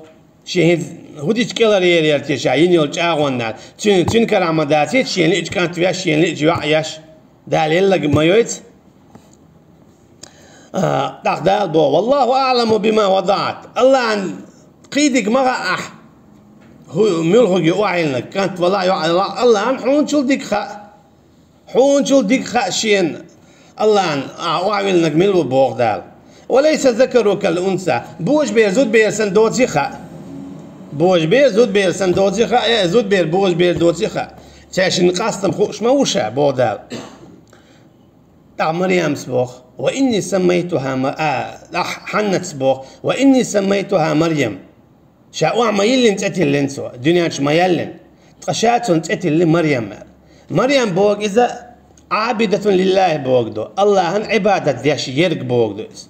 Шен хӀинца хӀун дича кӀелхьаръяр те ша йина йолу чӀагӀонна. Цуьнан, цуьнан карахь ма дацийта шена лиъча кӀант веш, шена лиъча йоӀ еш. Дала елларг ма йойца. А, тӀаккха Дала боху: «Валлаху аӀламу бима вадаӀат». Аллахьан кхидиг ма хаьа ахь, хӀу-, муьлхарг ю охьайиллинарг, кӀант валахь, йоӀ валахь, Аллахьан хьуначул дика хаьа. Хьуначул дика хаьа шена, Аллахьан, ахь охьавиллинарг мила ву, боху Дала. «Ва лайса закару кал унса». Божабер зудабер санна доций хаьа. Божабер зудабер санна доций хаьа, э, зудабер божабер доций хаьа. Цаьршинна къастам хууш ма ву ша, боху Дала. ТӀаккха Марьямс боху: «Ва инни саммайтуха Ма-», а, тӀаккха Хьаннатс боху: «Ва инни саммайтуха Марьям». Ша охьа ма йиллина цӀе тиллина цо, дуьнен чу ма яьллина. Ткъа ша цунна цӀе тиллина Марьям аьлла. Марьям боху иза Ӏабидатун лиллахи боху ду, Аллахьан Ӏибадат деш ерг боху ду иза.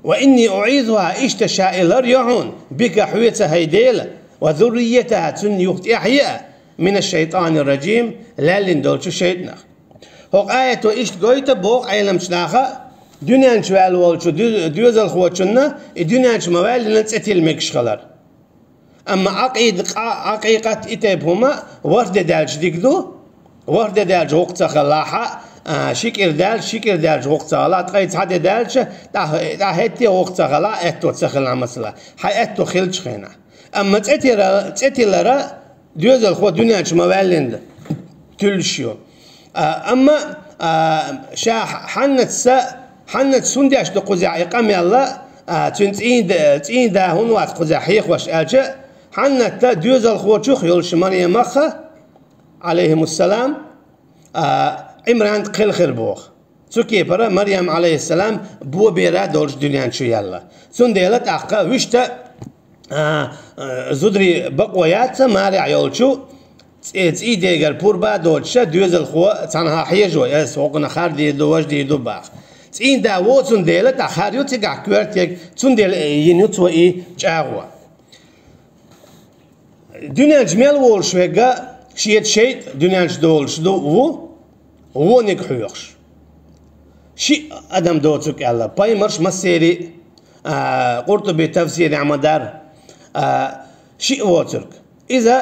«Ва инни уӀизуха», иштта ша и лар йо хьуна, «бика», хьоьца, хӀай Дела, «ва зурриятаха», цунна юха тӀаьхье а, «мина шайтӀани раджим», лаьллина долчу шайтӀанах. ХӀокху аято иштта гойту боху Ӏеламчу наха, дуьнен чу ваьлла волчу ду-, доьзалхочунна и дуьнен чу ма ваьллина цӀе тилла мегаш хилар. Амма Ӏакъида, къа-, Ӏакъикъат и тайпа хӀума ворхӀ де даьлча дика ду, ворхӀ де даьлча гӀуллакх ца хилахь, а, ши кӀира даьлча, ши кӀира даьлча гӀуллакх ца хилахь, ткъе цхьа де даьлча, тӀа-, тӀа хӀетте гӀуллакх ца хилахь, аьтто ца хилахь, масала, хьан аьтто хилча хенахь. Амма цӀе тира-, цӀе тилара доьзалхо дуьнен чу ма ваьллина туьллуш ю. А, амма, а, ша Хьаннатса, Хьаннатс хӀунда деш ду кхузахь и къамел, а, цуьнан цӀийн да, цӀийн да хӀунда вац кхузахь хьехош аьлча, Хьаннатта доьзалхочух йолуш Марьямах, Ӏалайхимуссалам, а, Ӏимран кхелхира боху. Цу кепара Марьям, алейхиссалам, бо бера долчу дуьнен чу яьлла. Цундела тӀаккха вуьшта, а, а, зударий бакъо яц марехь йолчу цӀе-, цӀий дегара пурба а доцуша, доьзалхо цхьанхьа хьежо, ас хӀокхунах хӀара дийр ду, важа дийр ду баха. ЦӀийн да воцун дела, тӀаккха хӀара ю цигахь коьртаниг, цундела йина ю цо и чӀагӀо. Дуьнен чу мел волуш верг а, шеца шайтӀа дуьнен чу долуш ду, ву, вониг хьоьхуш. Шиъ адам доцург аьлла, пайхамарш массерий а, Къуртуби тафсирехь ма-дарра, а, шиъ воцург. Иза,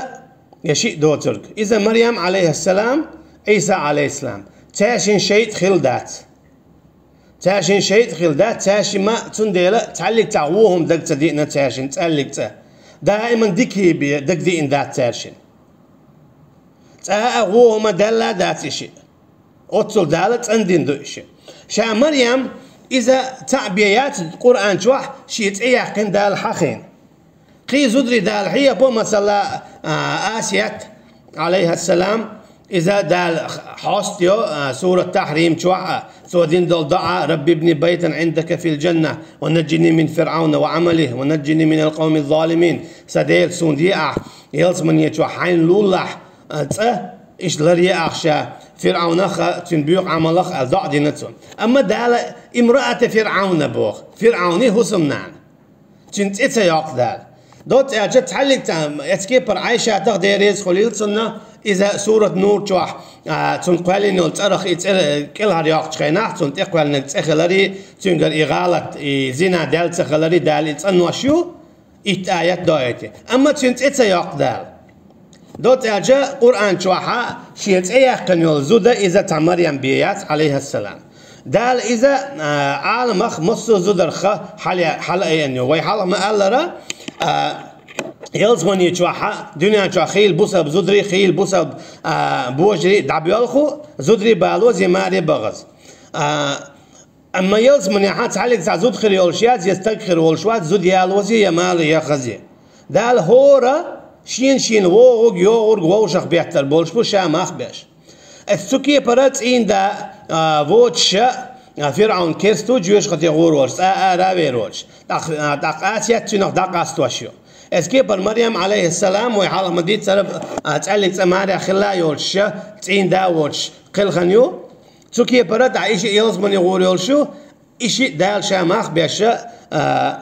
я шиъ доцург. Иза Марьям, алейхиссалам, Ӏийса, алейхиссалам. Цаьршинна шайтӀа хилла дац. Цаьршинна шайтӀа хилла дац, цаьршимма, цундела цхьаьллиг цхьа вон хӀума дага ца диъна цаьршинна, цхьаьллиг цкъа. Даиман дика хӀума дага диъна дац цаьршинна. Цкъа а вон хӀума даьлла а дац и шиъ. Оццул Дала цӀандина ду и шиъ. Ша Марьям, иза цхьаъ бен яц Къуръан чохь шен цӀе яьккхина Дала хьахийна. Кхин зударий Дала хьехабо, масала, а, Асият, алейхиссалам, иза Дала хьоста йо, а, сурат Тахьрим чохь а, цо дина долу доӀа: «Рабби ибни байтан Ӏиндак фил джанна, ва наджини мин ФирӀавна ва Ӏамалихи, ва наджини минал къавмиз-залимин». Сан Дела, суна де ахь ялсамане чохь хьайна лулахь, а, цӀа, иштта ларъе ахь ша ФирӀавнах а, цуьнан боькъу Ӏамалах а, аьлла доӀа дина цунна. Амма Дала имраата ФирӀавна боху, ФирӀавнан хӀусамнана. Цуьнан цӀе ца йоккху Дала. Доцца аьлча, цхьаьллиг цхьа, эцу кепара Ӏайшатах, Дела реза хуьлийла цунна, иза сурат Нур чохь, а, цунна кхоьллина йолу цӀарах и цӀе кӀелхьара йоккхучу хенахь, цунна тӀекхоьллинарг цӀе хиларе, цуьнгара и гӀалат, и зина даьлла ца хиларе, Дала и цӀанвеш ю, итт аят доуьйту. Амма цуьнан цӀе ца йоккху Дала. Доцца аьлча, Къуръан чохь а шен цӀе яьккхина йолу зуда иза цхьа Марьям бен яц, алейхиссалам. Дала иза, а, Ӏаламах массо а зударх хьала-, хьалаайина ю. Вай хьалха ма-аллара, а, ялсамане чохь а, дуьнен чохь хийла бусалба зударий, хийла бусалба, а, божарий дӀабоьлху, зударий балоза я маре багӀаза. А, Амма ялсаманехь цхьаьллиг цхьа зуда хир йолуш яц, я стаг хир волуш вац, зуда ялоза я, я мала я, хаза я. Дала хӀора шена-шена вогӀург, йогӀург вовшах беттар болуш бу, ша мах беш. Аса цу кепара цӀийнда, а, воцуша, а, ФирӀавн керста ву, жоьжахате гӀур волуш, цкъа а ара а вер волуш. ТӀаккха, а, тӀаккха Асият цуьнах дӀакъастош ю. Аса кепара Марьям, алейхиссалам, вай хьалха ма-дийццара, а, цхьаьллиг цкъа маре хилла а йоцуша, цӀийнда а воцуш, кхелхина ю. Цу кепара тӀехь и шиъ ялсамане гӀур йолуш ю, и шиъ Дала ша мах беш, а,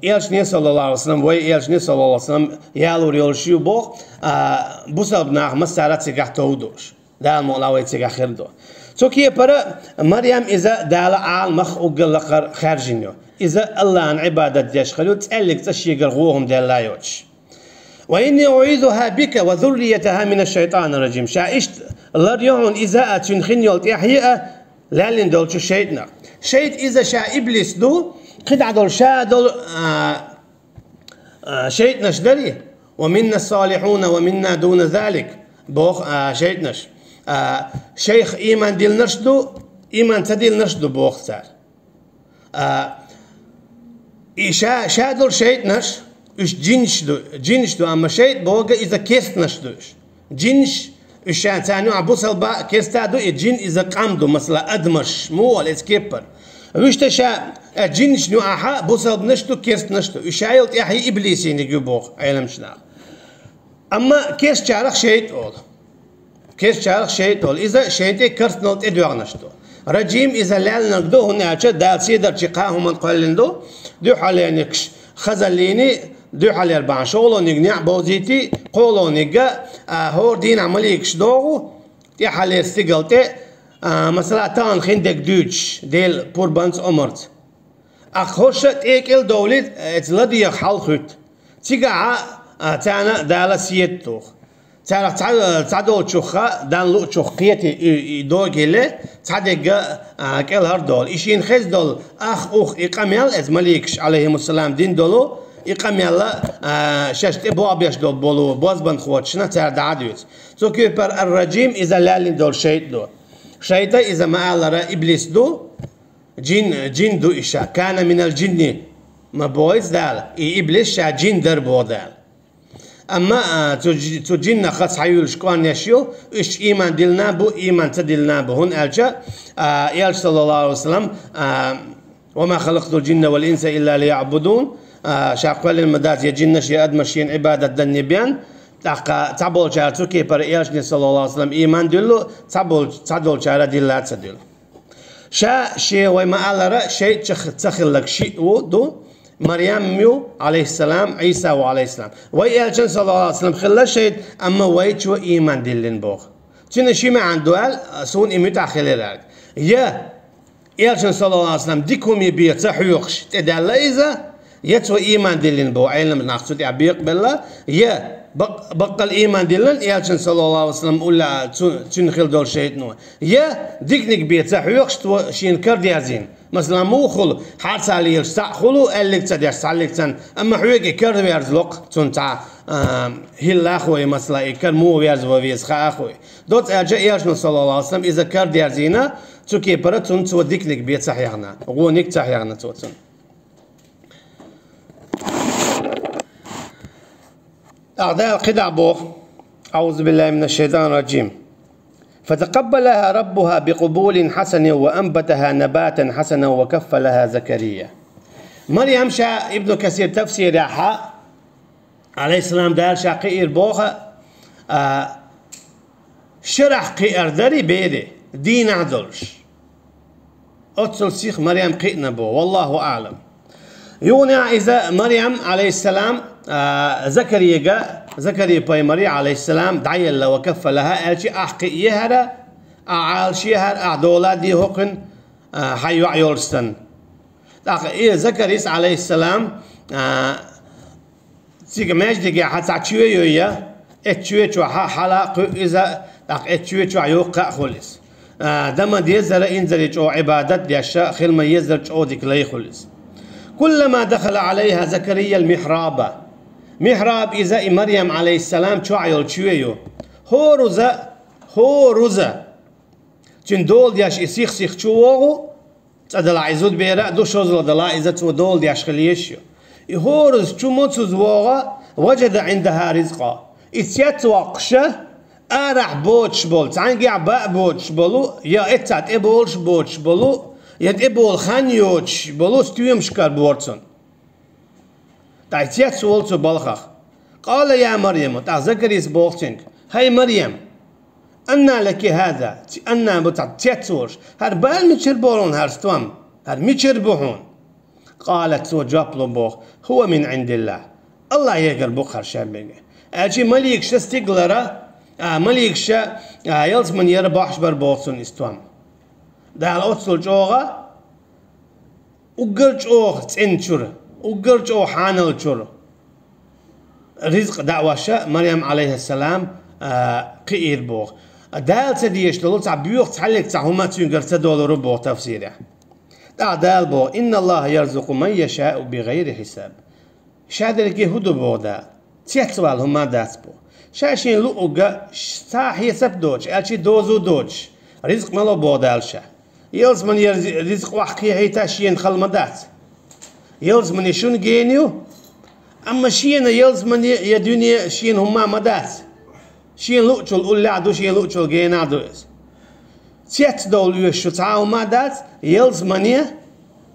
элчане, саллаллаху алейхи ва саллам, вай элчане, саллаллаху алейхи ва саллам, ялор йолуш ю боху, а, бусалба нах массара а цигахь тов дууш. Дала мукъ лахь вай цигахь хир ду. Цу кепара Марьям иза Дала Ӏаламах уггар лакхара хаьржина ю. Иза Аллахьан Ӏибадат деш хир ю, цхьаьллиг цкъа шегара вон хӀума даьлла а йоцуш. «Ва инни уӀизухьа бика ва зурриятахьа мина шшайтӀани рражим». Ша иштта лар ю хьуна иза а, цуьнан хин йолу тӀаьхье а, лаьллина долчу шайтӀанах. ШайтӀа иза ша иблис ду, кхидӀа долу ша долу, а, а, шайтӀанаш дарий? «Ва минна салихьуна ва минна дуна залик», боху, а, шайтӀанаш. А, шайх ийман диллинарш ду, ийман ца диллинарш ду, боху цара. А, и ша, ша долу шайтӀанаш, уьш джинаш ду, джинаш ду, амма шайтӀа боху иза керстанаш ду уьш. Джинаш, уьш ша царна юкъахь бусалба а, керста а ду, и джин иза къам ду, масала, адамаш, муха олу эцу кепара. Вуьшта ша, а, джинашна юкъахь бусалбанаш ду, керстанаш ду. Уьш ша йолу тӀаьхье иблисийниг ю боху Ӏеламчу наха. Амма керстачарах шайтӀа олу. Керстачарах шайтӀа олу. Иза шайтӀе карстанал тӀедоьгӀнаш ду. Раджим иза лаьллинарг ду, хӀунда аьлча Дала седарчий кхаа хӀуманна кхоьллина ду, дуьххьалернигаш хазаллийний, дуьххьалера бахьана шолгӀаниг неӀ бовзийтий, кхоалгӀаниг а, а, хӀора дийнахь маликаш догӀу, тӀаьххьалера стигала тӀе, а, масала, тахана хин дерг дуьйцуш, Делан пурбанца, омарца. Ахь хӀорш а тӀекӀел довлий, эца ладегӀа хьалхуьтту. Цигахь а, а, царна Дала седа туху. Царах цхьа, цхьа долчуха, дан луучух кхетий и, и догий ле, цхьа дерг а, а, кӀелхьардолу. И шена хеза долу ах, ух, и къамел, эца маликаш, алейхимуссалам, дина долу, и къамел а, а, шаьш тӀе бохбеш долу болу бозбанхочушна цара дӀа а дуьйцу. Цу кепара ар-раджим иза лаьллина долу шайтӀа ду. ШайтӀа иза ма-аллара иблис ду, джин, джин ду иша. Кана минал джинни. Ма боху Дала, и иблис ша джин дара боху Дала. Амма, а, цу жи-, цу жиннах хас хьаюьйлуш кӀорнеш ю, уьш ийман диллина бу, ийман ца диллина бу. ХӀунда аьлча, а, Элча, саллаллаху алейхи ва саллам, а, «Ва ма халакътул жинна вал инса илля лияъбудун», а, ша кхоьллина ма дац я жиннаш, я адамаш шена Ӏибадат данне бен. ТӀаккха цхьаболчара цу кепара Элчане, саллаллаху алейхи ва саллам, ийман дуьллу, цхьабол-, цхьадолчара дилла ца дуьллу. Ша шен вай ма-аллара, шайтӀа ца хилларг шиъ ву ду, Марьям ю, алейхиссалам, Ӏийса ву, алейхиссалам. Вай Элчан, саллаллаху алейхи ва саллам, хилла шайтӀа, амма вайчо ийман диллина боху. Цуьнан ши маьӀна ду аьлла, суна и муьтӀахь хиларг. Я Элчан, саллаллаху алейхи ва саллам, дика хӀума бен ца хьоьхуш тӀедаьлла иза, я цо ийман диллина боху, Ӏеламнах цу тӀехь бекъабелла, я бак-, баккъал ийман диллина Элчан, саллаллаху алейхи ва саллам, улла цу-, цуьнан хилла долу шайтӀано. Я диканиг бен ца хьоьхуш цо шена карадерзийна. Масала, муха хуьлу, хьарца лелаш цхьаъ хуьлу, аьллиг ца деш цхьаллиг цхьанна, амма хьоьга и караверзалу-кх цунна цхьа, а, хӀилла а хой, масала, и кара муха верзаво веза хаа а хой. Доцца аьлча, Элчано, саллаллаху алейхи ва саллам, иза карадерзийна, цу кепара цунна цо диканиг бен ца хьехна, гӀониг ца хьехна цо цунна. ТӀаккха Дала кхидӀа боху: «Аузу биллахи минаш шайтанир раджим. Фатакъаббалаха раббуха бикъубулин хьасанин ва амбатаха набатан хьасанан ва каффалаха Закария». Марьям ша, Ибн Касир тафсирехь, алейхиссалам, Дала ша кхиира боху, а, шарахь кхиар дарий бере, дийнахь долуш. Оццул сиха Марьям кхиъна бу, валлаху аълам. Юха иза Марьям, алейхиссалам, а, Закариега, Закария пайхамаре, алейхиссалам, дӀаелла, ва каффалаха, аьлча, ахь кхиъ ехьара, ахь Ӏалашъехьара, ахь дола а де хӀокхуьнан, а, хьан йоӀ йолуш санна. ТӀаккха и Закарис, алейхиссалам, а, цига маьждигехь цхьа чоь ю я, эцу чоь чохь хьала а кхуьу иза, тӀаккха эцу чоь чохь йоккха а хуьлу иза. А, дан ма-деззара инзаре чӀогӀа Ӏибадат а деш, хила ма-еззара чӀогӀа дика лай хуьлу иза. «Куллама дахала Ӏалайха Закариял михьраба». Михьраб иза и Марьям, алейхиссалам, чохь йолу чоь ю. ХӀоруза, хӀоруза. Цуьнан дола деш и сих-сих чу вогӀу, цкъа делахь и зудабер а ду, шозлагӀа делахь иза цо дола деш хила езаш ю. И хӀораз чу муьлхха вогӀу, важада Ӏиндаха ризкъа. И цец воккхуша, арахь боцуш болу, цхьаьнггехь баа боцуш болу, я эццахь тӀеболуш боцуш болу, я тӀеболу хан йоцуш болу стоьмаш карабора цунна. ТӀаккха цец волу цу балхах. Къала я Марьям, тӀаккха Закарис боху цуьнга: «ХӀай Марьям, анна лаки хӀаза?» Ц-, анна бу цхьа цец волуш. «ХӀара бала мичара бу хьуна, хӀара стом? ХӀара мичара бу хьуна?» Къалат, цо жоп ло боху: «ХӀува мин Ӏиндиллах». Аллахьегара бу хӀара ша бега. Аьлча маликаша стигалара, а, маликаша, а, ялсаманера бохьуш бара боху цунна и стом. Дала оццул чӀогӀа уггар чӀогӀа цӀена чуьра, уггар чӀогӀа хьанал чуьра ризкъ даъош Марьям, алейхиссалам, а, кхиира боху. Дала ца дезаш долу цхьа боьха цхьаллиг цхьа хӀума цуьнгара ца долура боху тафсирехь. ТӀаккха Дала боху: «Инналлаха ярзукъу ман яшаъу бигайри хьисаб». Ша дерриге хӀун ду боху Дала? Цецвала хӀума дац боху. Ша шен луъург ш-, цхьа хьесап доцуш, аьлча дозу доцуш, ризкъ ма ло боху Дала ша. Ялсаманера зи-, ризкъ охьакхехьийта шена хала ма дац. Ялсамане шуна гена ю, амма шена ялсамане я дуьне шена хӀума ма дац. Шена луъчул уллехь а ду, шена луъчул генахь а ду иза. Цецдовла оьшу цхьа а хӀума дац, ялсамане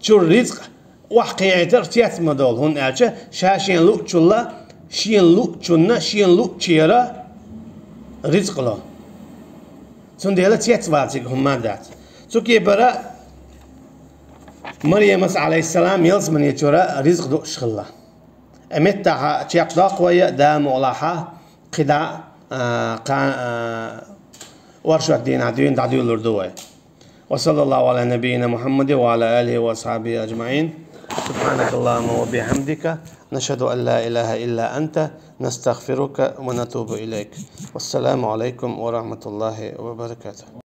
чуьра ризкъ охьакхехьийтар цец ма долу, хӀунда аьлча ша шен луъчулла, шен луъчунна, шен луъчера ризкъ ло. Цундела цецвала цига хӀума дац. Цу кепара Марьямас, алейхиссалам, ялсамане чуьра ризкъ дуъуш хилла. Э, меттахьа чекхдоккху вай, Дала мукъалахь, кхидӀа, а, кха-, а, оршот дийнахь дуьйна дӀадуьйлур ду вай. وصلى الله على نبينا محمد وعلى آله وأصحابه أجمعين. سبحانك اللهم وبحمدك، نشهد أن لا إله إلا أنت، نستغفرك ونتوب إليك. والسلام عليكم ورحمة الله وبركاته.